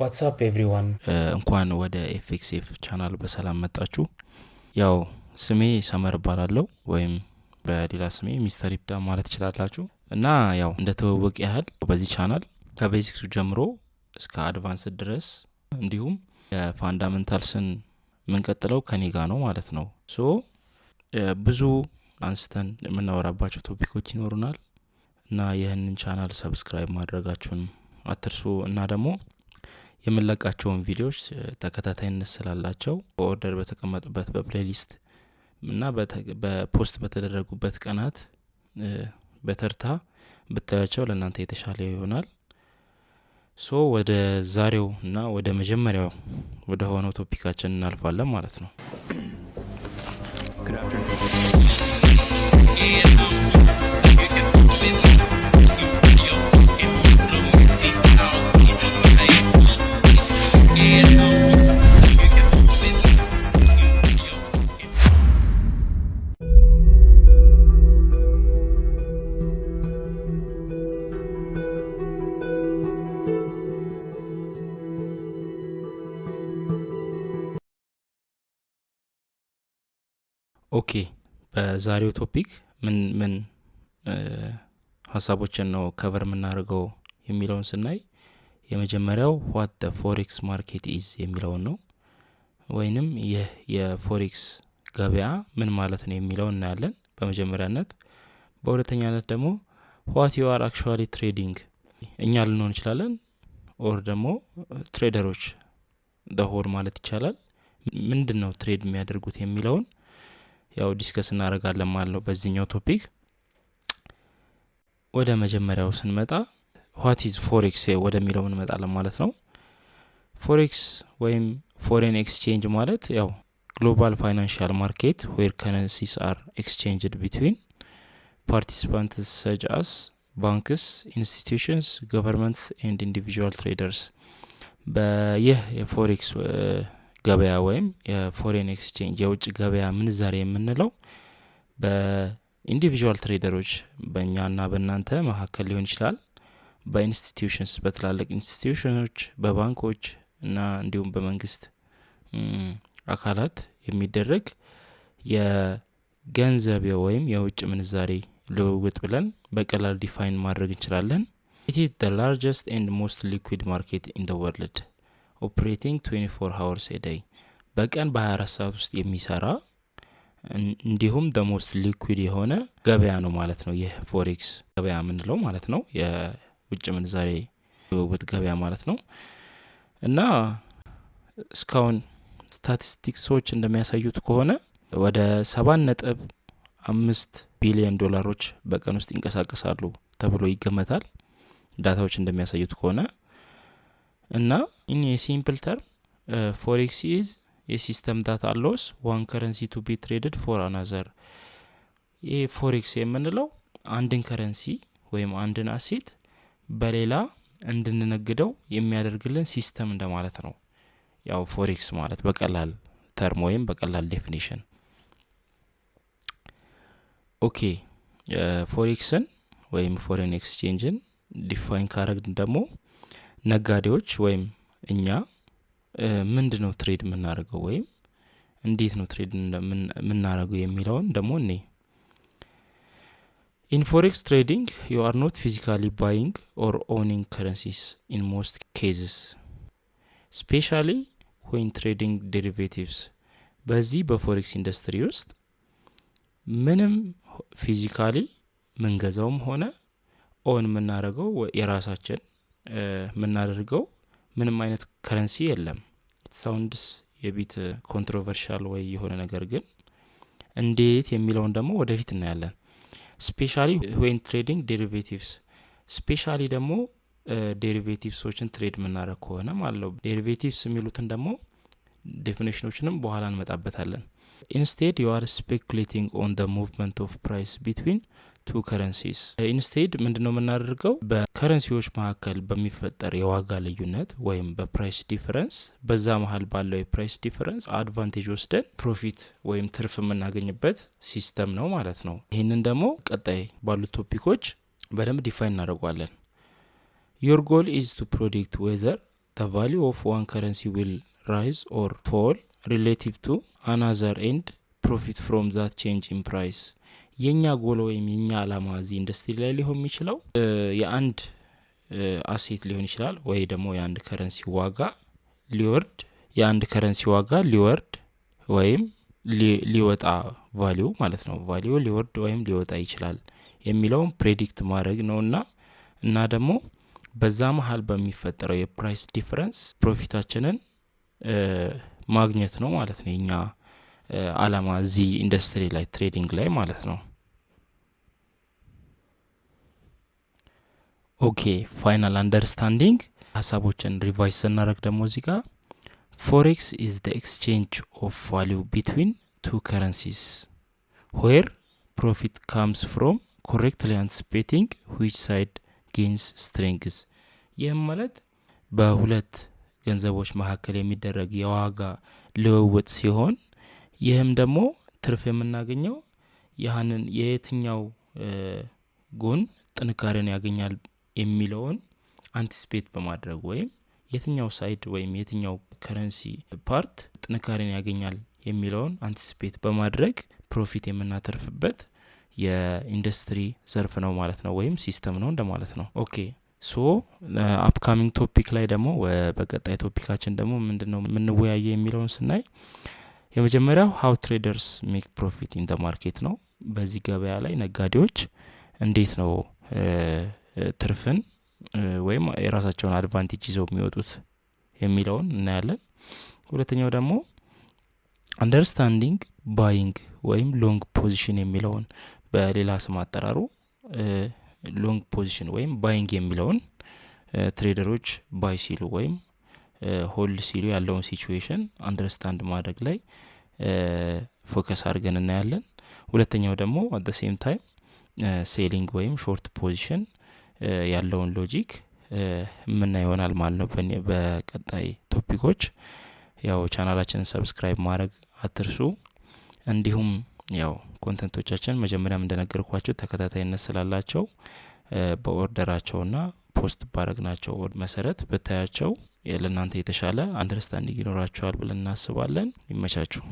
What's up, everyone? እንኳን ወደ FXF ቻናል በሰላም መጣችሁ። ያው ስሜ ሰመር እባላለሁ ወይም በሌላ ስሜ ሚስተር ኢብዳ ማለት ትችላላችሁ። እና ያው እንደ ትውውቅ ያህል በዚህ ቻናል ከ basics ኡ ጀምሮ እስከ advance ድረስ እንዲሁም የ fundamentals ን የምንቀጥለው ከኔ ጋ ነው ማለት ነው። So ብዙ አንስተን የምናወራባቸው topic ኦች ይኖሩናል እና ይህንን ቻናል subscribe ማድረጋችሁን አትርሱ እና ደግሞ የምንለቃቸውን ቪዲዮዎች ተከታታይነት ስላላቸው በ order በተቀመጡበት በ playlist እና በ post በተደረጉበት ቀናት በተርታ ብታያቸው ለእናንተ የተሻለ ይሆናል። So ወደ ዛሬው እና ወደ መጀመሪያው ወደ ሆነው topic ኣችን እናልፋለን ማለት ነው። Good afternoon. Okay፣ በዛሬው topic ምን ምን ሀሳቦችን ነው cover የምናደርገው የሚለውን ስናይ የመጀመሪያው what the forex market is የሚለውን ነው፣ ወይንም ይህ የ forex ገበያ ምን ማለት ነው የሚለውን እናያለን በመጀመሪያነት። በሁለተኛነት ደግሞ what you are actually trading፣ እኛ ልንሆን እንችላለን or ደግሞ trader ኦች the whole ማለት ይቻላል ምንድን ነው trade የሚያደርጉት የሚለውን ያው discuss እናደርጋለን ማለት ነው በዚህኛው topic። ወደ መጀመሪያው ስንመጣ what is forex ወደሚለው እንመጣለን ማለት ነው። Forex ወይም foreign exchange ማለት ያው global financial market where currencies are exchanged between participants such as banks, institutions, governments and individual traders። በይህ የ forex ገበያ ወይም የ foreign exchange የውጭ ገበያ ምንዛሬ የምንለው በ individual trader ኦች በእኛና በእናንተ መካከል ሊሆን ይችላል። በ institutions፣ በትላልቅ institution ኦች፣ በባንኮች እና እንዲሁም በመንግስት አካላት የሚደረግ የገንዘብ ወይም የውጭ ምንዛሬ ልውውጥ ብለን በቀላል define ማድረግ እንችላለን። It is the largest and most liquid market in the world, operating 24 hours a day፣ በቀን በ24 ሰዓት ውስጥ የሚሰራ እንዲሁም the most liquid የሆነ ገበያ ነው ማለት ነው። ይህ forex ገበያ የምንለው ማለት ነው፣ የውጭ ምንዛሬ ልውውጥ ገበያ ማለት ነው። እና እስካሁን ስታቲስቲክሶች እንደሚያሳዩት ከሆነ ወደ 7.5 ቢሊዮን ዶላሮች በቀን ውስጥ ይንቀሳቀሳሉ ተብሎ ይገመታል data ዎች እንደሚያሳዩት ከሆነ። እና in a simple term, forex is a system that allows one currency to be traded for another። ይህ forex የምንለው አንድን currency ወይም አንድን asset በሌላ እንድንነግደው የሚያደርግልን system እንደማለት ነው። ያው forex ማለት በቀላል term ወይም በቀላል definition። Okay፣ forex ን ወይም foreign exchange ን define ካረግን ደግሞ ነጋዴዎች ወይም እኛ ምንድን ነው trade የምናደርገው ወይም እንዴት ነው trade የምናደርገው የሚለውን ደግሞ እኔ። In forex trading, you are not physically buying or owning currencies in most cases, specially when trading derivatives። በዚህ በ forex industry ውስጥ ምንም physically ምንገዛውም ሆነ own የምናደርገው የራሳችን የምናደርገው ምንም አይነት currency የለም። Sounds a bit controversial ወይ የሆነ ነገር ግን እንዴት የሚለውን ደግሞ ወደፊት እናያለን። Specially when trading derivatives፣ specially ደግሞ derivatives ኦችን trade የምናደርግ ከሆነ ማለት ነው። Derivatives የሚሉትን ደግሞ definition ኦችንም በኋላ እንመጣበታለን። Instead, you are speculating on the movement of price between two currencies። Instead ምንድነው የምናደርገው? በ currency ዎች መካከል በሚፈጠር የዋጋ ልዩነት ወይም በ price difference፣ በዛ መሀል ባለው የ price difference advantage ወስደን profit ወይም ትርፍ የምናገኝበት system ነው ማለት ነው። ይህንን ደግሞ ቀጣይ ባሉት topic ኦች በደንብ define እናደርገዋለን። Your goal is to predict whether the value of one currency will rise or fall relative to another and profit from that change in price። የኛ ጎል ወይም የኛ አላማ እዚህ ኢንዱስትሪ ላይ ሊሆን የሚችለው የአንድ asset ሊሆን ይችላል ወይ ደግሞ የአንድ currency ዋጋ ሊወርድ፣ የአንድ currency ዋጋ ሊወርድ ወይም ሊወጣ፣ value ማለት ነው፣ value ሊወርድ ወይም ሊወጣ ይችላል የሚለውን predict ማድረግ ነውና እና ደግሞ በዛ መሀል በሚፈጠረው የ price difference profit ኣችንን ማግኘት ነው ማለት ነው የኛ አላማ እዚህ ኢንዱስትሪ ላይ፣ trading ላይ ማለት ነው። Okay, final understanding ሀሳቦችን revise ስናደረግ ደግሞ እዚህ ጋር forex is the exchange of value between two currencies where profit comes from correctly anticipating which side gains strength። ይህም ማለት በሁለት ገንዘቦች መካከል የሚደረግ የዋጋ ልውውጥ ሲሆን ይህም ደግሞ ትርፍ የምናገኘው ያህንን የየትኛው ጎን ጥንካሬን ያገኛል የሚለውን anticipate በማድረግ ወይም የትኛው side ወይም የትኛው currency part ጥንካሬን ያገኛል የሚለውን anticipate በማድረግ profit የምናተርፍበት የኢንዱስትሪ ዘርፍ ነው ማለት ነው፣ ወይም system ነው እንደማለት ነው። Okay, so upcoming topic ላይ ደግሞ፣ በቀጣይ topic ኣችን ደግሞ ምንድን ነው የምንወያየው የሚለውን ስናይ የመጀመሪያው how traders make profit in the market ነው። በዚህ ገበያ ላይ ነጋዴዎች እንዴት ነው ትርፍን ወይም የራሳቸውን advantage ይዘው የሚወጡት የሚለውን እናያለን። ሁለተኛው ደግሞ understanding buying ወይም long position የሚለውን፣ በሌላ ስም አጠራሩ long position ወይም buying የሚለውን፣ trader ኦች buy ሲሉ ወይም hold ሲሉ ያለውን situation understand ማድረግ ላይ focus አድርገን እናያለን። ሁለተኛው ደግሞ at same time selling ወይም short position ያለውን logic የምናይ ይሆናል ማለት ነው በቀጣይ topic ኦች። ያው channel ኣችንን subscribe ማድረግ አትርሱ። እንዲሁም ያው content ኦቻችን መጀመሪያም እንደነገርኳችሁ ተከታታይነት ስላላቸው በ order ኣቸውና post ባረግናቸው መሰረት ብታያቸው ለእናንተ የተሻለ understanding ይኖራችኋል ብለን እናስባለን። ይመቻችሁ።